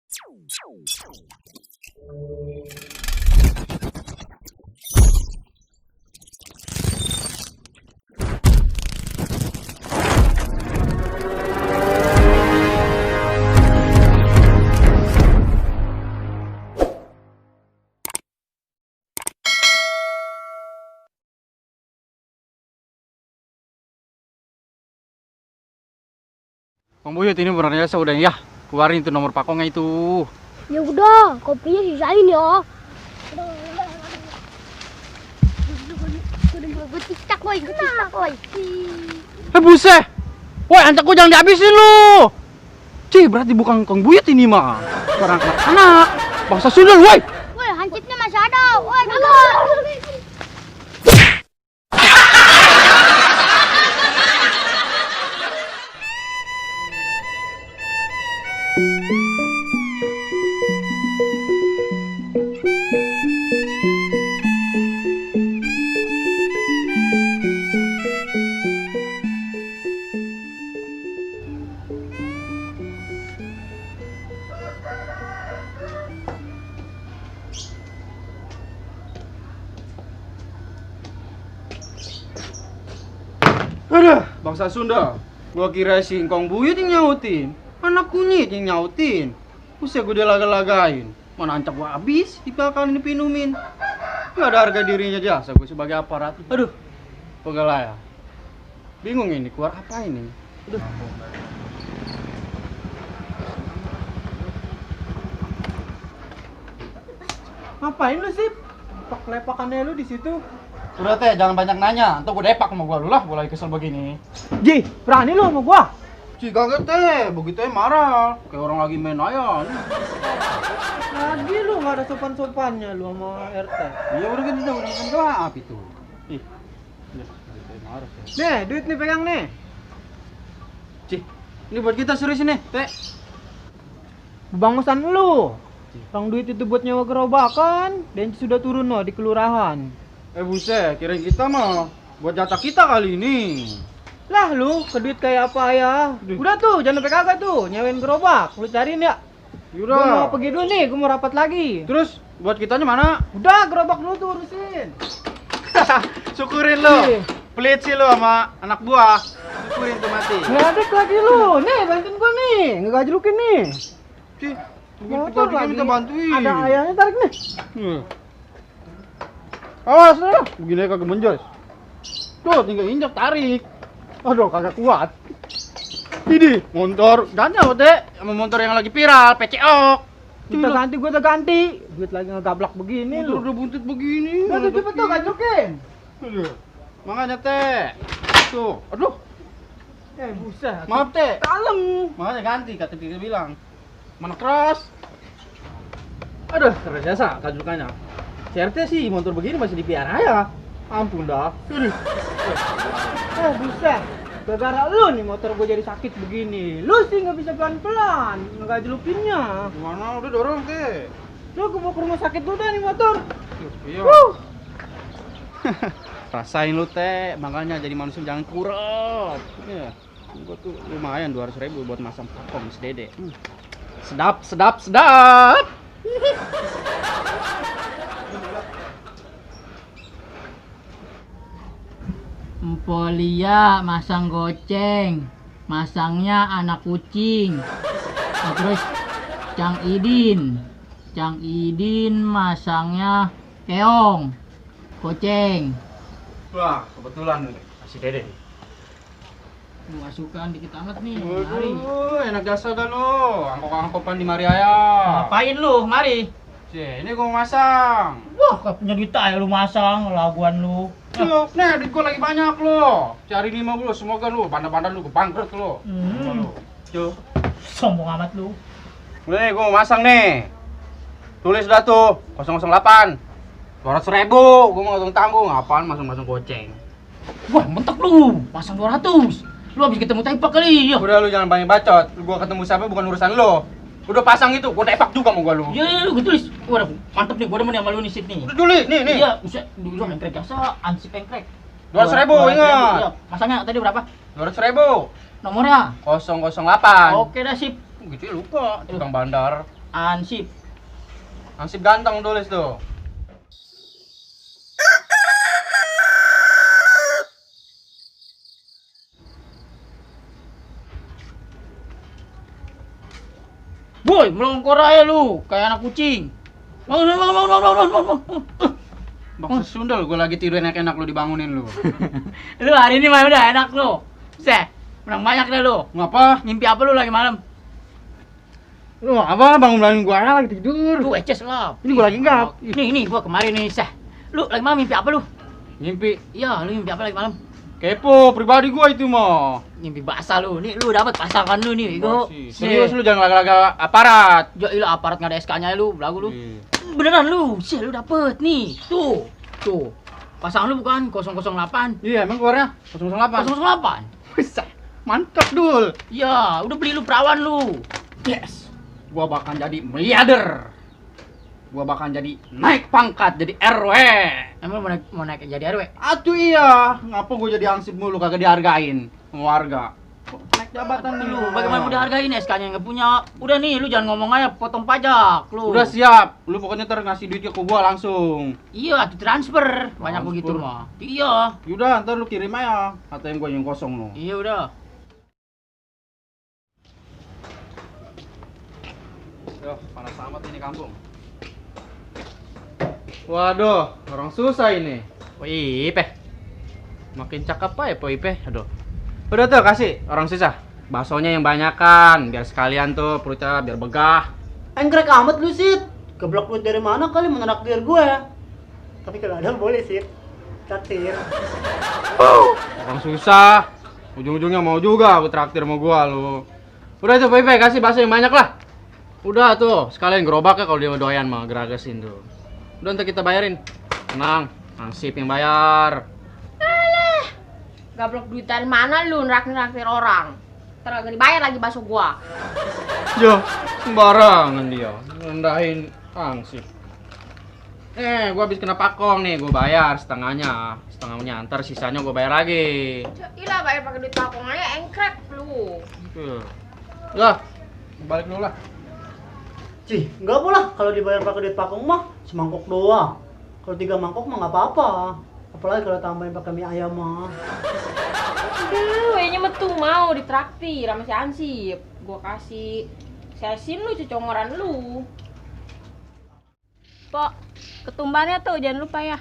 Bang Buyut, ini benernya saya udah ya keluarin itu nomor pakongnya itu. Ya udah, kopinya sisain ya. Gue cicak woi, Buset. Woi, ancak gue jangan dihabisin lu. Berarti bukan Kang Buyut ini mah. Barang anak-anak. Bangsa sundel, woi. Woi, hancitnya masih ada. Woi, kagak. Aduh, bangsa Sunda. Gua kira si Kang Buyut yang nyautin. Anak kunyit yang nyautin. Buset, gue dilaga-lagain. Mana ancak gua habis dipakanin dipinumin. Gak ada harga dirinya jasa gue sebagai aparat. Aduh, pegala ya. Bingung ini, keluar apa ini? Aduh. Ngapain lu sih? Lepak-lepakannya lu di situ. Udah teh, jangan banyak nanya. Entar gue depak sama gua lu lah, gua lagi kesel begini. Ji, berani lu sama gua? Kagak teh, begitu marah. Kayak orang lagi main ayam. Lagi lu nggak ada sopan-sopannya lu sama RT. Iya udah kan udah kan maaf itu. Ih. Marah. Nih, duit nih pegang nih. Ini buat kita serius nih, Teh. Bangsan lu. Orang duit itu buat nyewa gerobakan dan sudah turun loh di kelurahan. Buset, kirain kita mah buat jatah kita kali ini. Lah lu, ke duit kayak apa ya? Udah tuh, jangan sampai kagak tuh, nyewain gerobak. Lu cariin ya. Yaudah. Gua mau pergi dulu nih, gua mau rapat lagi. Terus buat kitanya mana? Udah, gerobak dulu tuh urusin. Syukurin lu. Nih. Pelit sih lu sama anak buah. Syukurin tuh mati. Ngadek lagi lu. Nih, bantuin gua nih. Ngegajlukin nih. Cih, Motor kita lagi. minta bantuin. Ada ayahnya, tarik nih. Awas lu. Begini kagak menjos. Tuh, tinggal injak tarik. Aduh, kagak kuat. Ini motor ganjal Teh, sama motor yang lagi viral, PCO. Kita ganti, gua udah ganti. Duit lagi ngegablak begini Motor lu. udah buntut begini. Udah tuh cepet tuh, gajlukin. Aduh. Makanya Teh. Tuh, aduh. Buset. Maaf Teh. Kalem. Makanya ganti, kata dia bilang. Mana keras. Aduh, keras jasa kajukannya. CRT sih motor begini masih dipiara ya. Ampun dah. Buset. Gara-gara lu nih motor gua jadi sakit begini. Lu sih nggak bisa pelan-pelan ngegajlukinnya. Gimana udah dorong Teh? Lu gua mau ke rumah sakit dulu dah nih motor. Iya. Rasain lu Teh, makanya jadi manusia jangan kurang. Iya. Gua tuh lumayan 200.000 buat masang pakong si Dede. Sedap, sedap, sedap. Empolia masang goceng, masangnya anak kucing. Nah, terus Cang Idin masangnya keong, goceng. Wah, kebetulan nih, si Dede. Masukan dikit amat nih, mari. Waduh, enak jasa dah lu. Angkok-angkokan di mari aya. Ngapain lu, mari? Ini gua mau masang. Wah, punya duit aja lu masang, laguan lu. Yuk, nih duit gua lagi banyak lo. Cari 50, semoga lu bandar-bandar lu kebangkrut lo. Yuk. Sombong amat lu. Nih, gua mau masang nih. Tulis dah tuh 008. 200.000, gua mau tanggung. Apaan masang-masang goceng. Wah, mentok lu, masang 200. Lu habis ketemu Taipak kali, ya. Udah lu jangan banyak bacot. Gua ketemu siapa bukan urusan lo. Udah pasang itu, gua tepak juga mau gua lu. Ya, lu gue tulis. Waduh, mantep nih, gua demen sama lu nih, Sip nih. Udah tulis, nih. Iya, bisa dulu engkrek jasa, ansip engkrek. 200.000, ingat. Iya. Masangnya tadi berapa? 200.000. Nomornya? 008. Oke dah, Sip. Gitu ya lupa, tukang bandar. Ansip. Ansip ganteng tulis tuh. Boy, melongkor aja lu, kayak anak kucing. Bangun. Maksud sundel, gue lagi tidur enak-enak lu dibangunin lu. Lu hari ini mah udah enak lu. Menang banyak deh lu. Ngapa? Mimpi apa lu lagi malam? Lu apa bangun-bangun gua lagi tidur. Lu eces lah. Ini gua lagi enggak. Nih, gua kemarin nih, Lu lagi malam mimpi apa lu? Mimpi Iya, lu mimpi apa lagi malam? kepo pribadi gua itu mah. Mimpi basah lu. Nih, lu dapat pasangan lu nih, Igo. Serius lu jangan laga-laga aparat. Ya ilah aparat enggak ada SK-nya lu, belagu lu. Iya. Beneran lu. Lu dapet nih. Tuh. Pasangan lu bukan 008. Iya, emang keluarnya 008. 008. Bisa. Mantap, Dul. Iya, udah beli lu perawan lu. Yes. Gua bakal jadi miliarder. Gua bakal jadi naik pangkat jadi RW. Emang mau naik jadi RW? Atuh iya, ngapa gua jadi hansip mulu kagak dihargain sama warga. Naik jabatan Lu bagaimana mau dihargain SK-nya nggak punya? Udah nih, lu jangan ngomong aja potong pajak lu. Udah siap, lu pokoknya ntar ngasih duitnya ke gua langsung. Iya, atuh transfer. Banyak Transfer. begitu mah. Iya. Yaudah, ntar lu kirim aja ATM gua yang kosong no. Iya udah. Yo, panas amat ini kampung. Waduh, orang susah ini. Wih, Peh. Makin cakep aja Po Ipe. Aduh. Udah tuh kasih orang susah. Baksonya yang banyakan biar sekalian tuh perutnya biar begah. Engkrek amat lu, Sid. Geblok duit dari mana kali menraktir gue? Tapi kalau ada boleh, Sid. Traktir. Orang susah. Ujung-ujungnya mau juga aku traktir sama gua lu. Udah tuh Po Ipe kasih bakso yang banyak lah. Udah tuh, sekalian gerobaknya kalau dia doyan mah geragesin tuh. Udah ntar kita bayarin. Tenang, nasib yang bayar. Gablok duit dari mana lu naktir orang? Ntar gak dibayar lagi bakso gua. Yo, sembarangan dia, rendahin angsip. Gua habis kena pakong nih, gua bayar setengahnya, ntar sisanya gua bayar lagi. Ilah bayar pakai duit pakong aja engkrek lu. Lah, balik dulu lah. Cih, enggak pula kalau dibayar pakai duit pakung mah semangkok doang. Kalau 3 mangkok mah nggak apa-apa. Apalagi kalau tambahin pakai mie ayam mah. Aduh, kayaknya metu mau ditraktir sama si Ansip. Gua kasih sesin lu cecongoran lu. Pok, ketumbarnya tuh jangan lupa ya.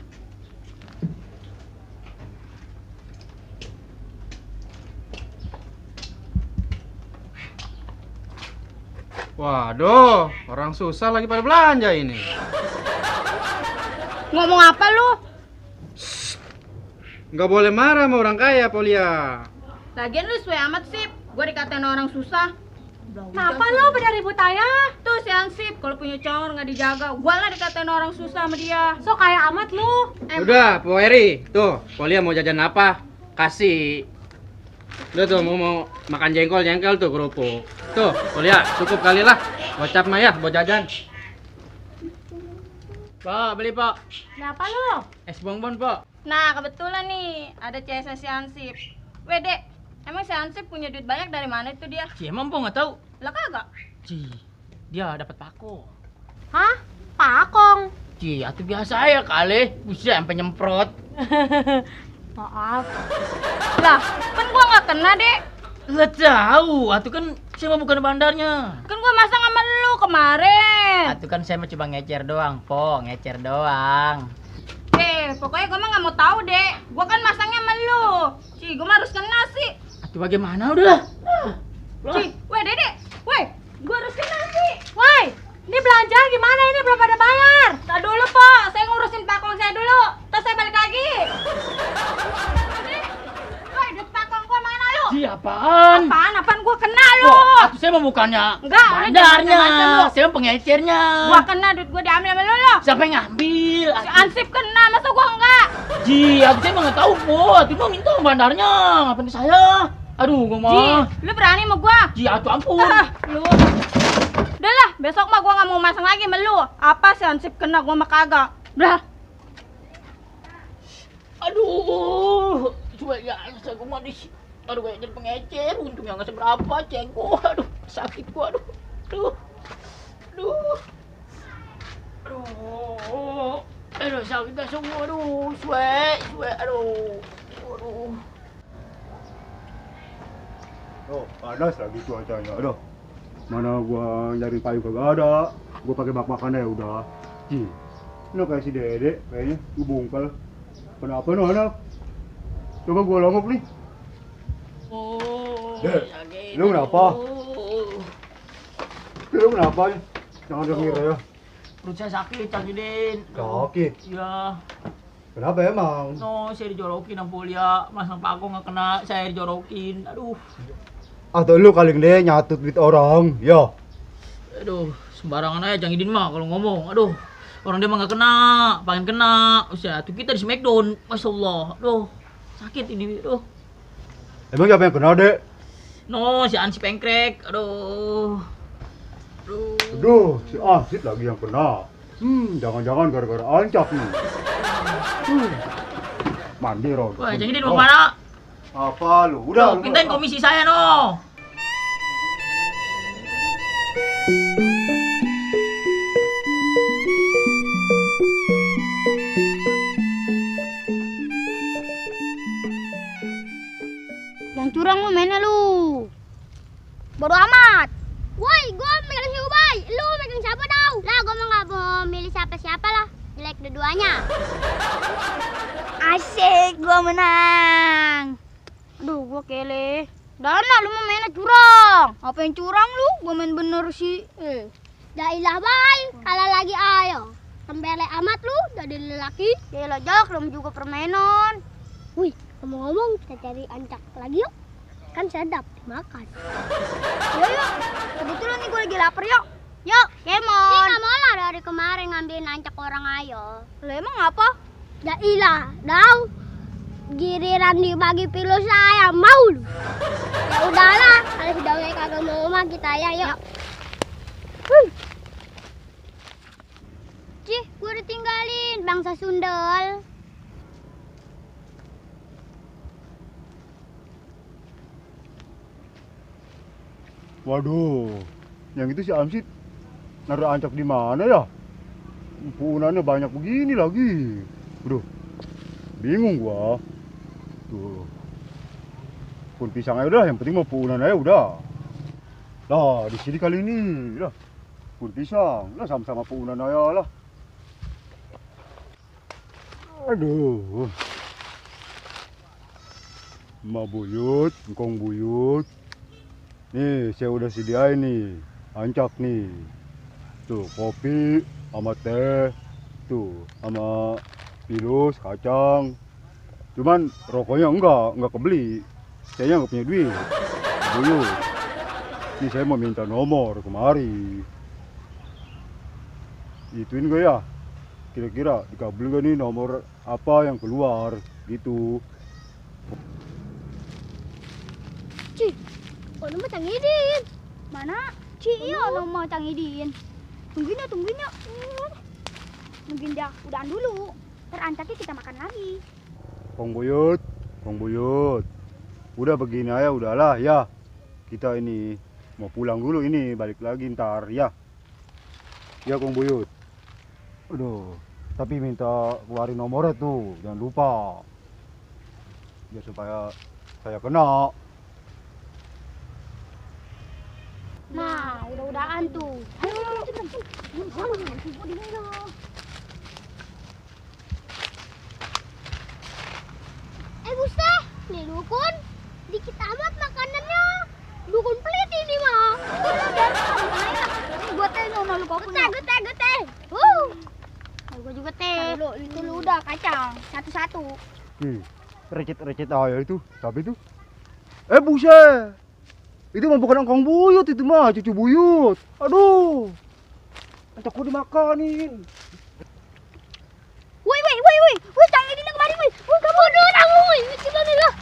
Waduh, orang susah lagi pada belanja ini. Ngomong apa lu? Nggak boleh marah sama orang kaya, Polia. Lagian lu suwe amat sip. Gua dikatain orang susah. Kenapa lu pada ribut ayah? Tuh si Ansip, kalau punya cowok nggak dijaga, gua lah dikatain orang susah sama dia. So kayak amat lu. Udah, Po Eri, tuh, Polia mau jajan apa? Kasih. Udah tuh, mau makan jengkol tuh kerupuk. Tuh, Polia, cukup kali lah. Gocap mah ya, buat jajan. Pak, beli Pak. Kenapa lu? Es bonbon Pak. Nah, kebetulan nih, ada CS si Ansip. Wede, emang si Ansip punya duit banyak dari mana itu dia? Ci, emang Po nggak tahu? Lah kagak. Ci, dia dapat pako. Hah? Pakong? Ci, atuh biasa ya kali. Bisa sampai nyemprot. Maaf. Lah, kan gua nggak kena, Dek. Nggak tahu, atuh kan saya mah bukan bandarnya. Kan gua masang sama lu kemarin. Atuh kan saya mah coba ngecer doang, Po, ngecer doang. Pokoknya gua mah nggak mau tahu, Dek. Gua kan masangnya sama lu. Ci, gua mah harus kena sih. Atuh bagaimana udah? Ci, weh, Dede. Weh, gua harus kena sih. Woi, ini belanja gimana ini belum pada bayar? Tak dulu, Po. Saya ngurusin pakong saya dulu. Terus saya balik lagi. Woi, duit pakong gua mana lu? Ci, apaan? Apaan gua kena lu? Po, atuh saya mah bukannya Enggak, lu jangan bandarnya. macam-macam lu. Saya mah pengecernya. Gua kena duit gua diambil sama lu. Siapa yang ngambil? Si Ansip kena, masa gua enggak? Ji, atuh saya mah nggak tahu, Po. Atuh mah minta bandarnya. Ngapain ke saya? Aduh, gua Ji, mah. lu berani sama gua? Ji, atuh ampun. Lu. Udah lah, besok mah gua nggak mau masang lagi sama lu. Apa si Ansip kena, gua mah kagak. Udah. Aduh, coba ya, saya gua mah di. Aduh, kayak jadi pengecer. Untungnya nggak seberapa, cengko. Aduh, sakit gua, aduh. Aduh. Ayo kita semua, aduh, suek, aduh. Oh, panas lagi cuacanya. Aduh, mana gua nyari kayu kagak ada. Gua pakai bak makan ya udah. Ji, ini kayak si Dede, kayaknya gua bungkal. Kenapa no anak? Coba gua longok nih. Oh, Dek, sakit. lu kenapa? Lu kenapa nih? Jangan denger ya. Perut saya sakit, Cang Yudin. Sakit? Iya. Kenapa emang? No, saya dijorokin Ampulya. Mas Pak aku nggak kena, saya dijorokin. Aduh. Atau lu kali gede nyatut duit orang, ya? Aduh, sembarangan aja Cang Yudin mah kalau ngomong. Aduh. Orang dia mah nggak kena, pengen kena. Usia tuh kita di Smackdown. Masya Allah. Aduh, sakit ini. Aduh. Emang siapa yang kena, Dek? No, si Ansi Pengkrek. Aduh. Aduh, si Asit lagi yang kena. Jangan-jangan gara-gara ancap nih. Mandi, Ron. Wah, Cang Yudin mau kemana? Apa lu? Udah, No, pindahin komisi saya, no. Yang curang lu mainnya lu. Bodo amat. Woi, gua megang si Ubay. Lu megang siapa tau? Lah, gua mah gak mau milih siapa-siapa lah. Jelek dua-duanya. Asik, gua menang. Aduh, gua kele. Dana, lu mau mainnya curang. Apa yang curang lu? Gua main bener sih. Jailah, bay. Kalah lagi ayo. Tembele amat lu, jadi lelaki. Yalah, Jak, lu juga permainan. Wih, ngomong-ngomong, kita cari ancak lagi yuk. Kan sedap dimakan. Yuk. Kebetulan nih gue lagi lapar yuk. Yuk, Kemon. Ini gak mau lah dari kemarin ngambilin ancak orang ayo. Lo emang apa? Ya ilah, tau. Giliran dibagi pilu saya mau lu. Ya udahlah, kalau sudah kagak mau mah kita ya yuk. Cih, gue ditinggalin bangsa sundel. Waduh, yang itu si Amsit naruh ancak di mana ya? Punannya banyak begini lagi. Aduh, bingung gua. Tuh, pun pisangnya udah, yang penting mau punan aja udah. Lah, di sini kali ini, lah, pun pisang, lah sama-sama punan aja lah. Aduh, Ma Buyut, Engkong Buyut. Nih, saya udah sediain nih, ancak nih. Tuh, kopi, sama teh, tuh, sama virus, kacang. Cuman rokoknya enggak kebeli. Saya nggak punya duit. Buyut. Ini saya mau minta nomor kemari. Ituin gue ya. Kira-kira dikabel gak nih nomor apa yang keluar gitu. Cih, kok nomor Cang Idin? Mana? Cih, iya nomor Cang Idin. Tungguin ya. Mungkin dia udahan dulu. Ntar ancaknya kita makan lagi. Kong Buyut. Udah begini aja udahlah ya. Kita ini mau pulang dulu ini, balik lagi ntar ya. Ya Kong Buyut. Aduh, tapi minta keluarin nomornya tuh, jangan lupa. Ya supaya saya kena. Nah, udah-udahan tuh. Ayo, cepet. Buset, nih dukun, dikit amat makanannya. Dukun pelit ini mah. Gue teh mau malu kok punya. Gue teh. Gue juga teh. Itu lu udah kacang satu-satu. Nih, recet-recet aja itu, tapi itu. Buset. Itu mah bukan Kong Buyut, itu mah cucu Buyut. Aduh. Ancak gua dimakanin. Woi, Cang Idin kemari, woi. Woi, kamu dorang, woi. Coba nih lah.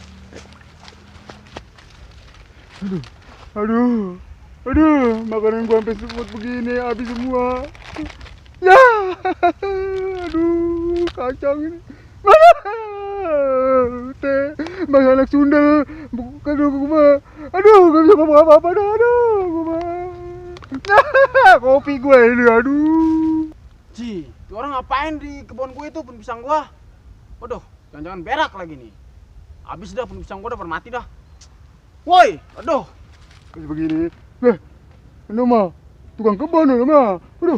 Aduh, makanan gua sampai semut begini, habis semua. Ya, aduh, kacang ini. Teh, bang anak Sunda, bukan gua. Aduh, gak bisa ngomong apa-apa dah, aduh, gua. Kopi gue ini, aduh. Ji, tuh orang ngapain di kebun gue itu, pohon pisang gua? Waduh, jangan-jangan berak lagi nih. Habis dah pohon pisang gua udah mati dah. Woi, aduh. Begini. Ini mah tukang kebun ini mah. Aduh.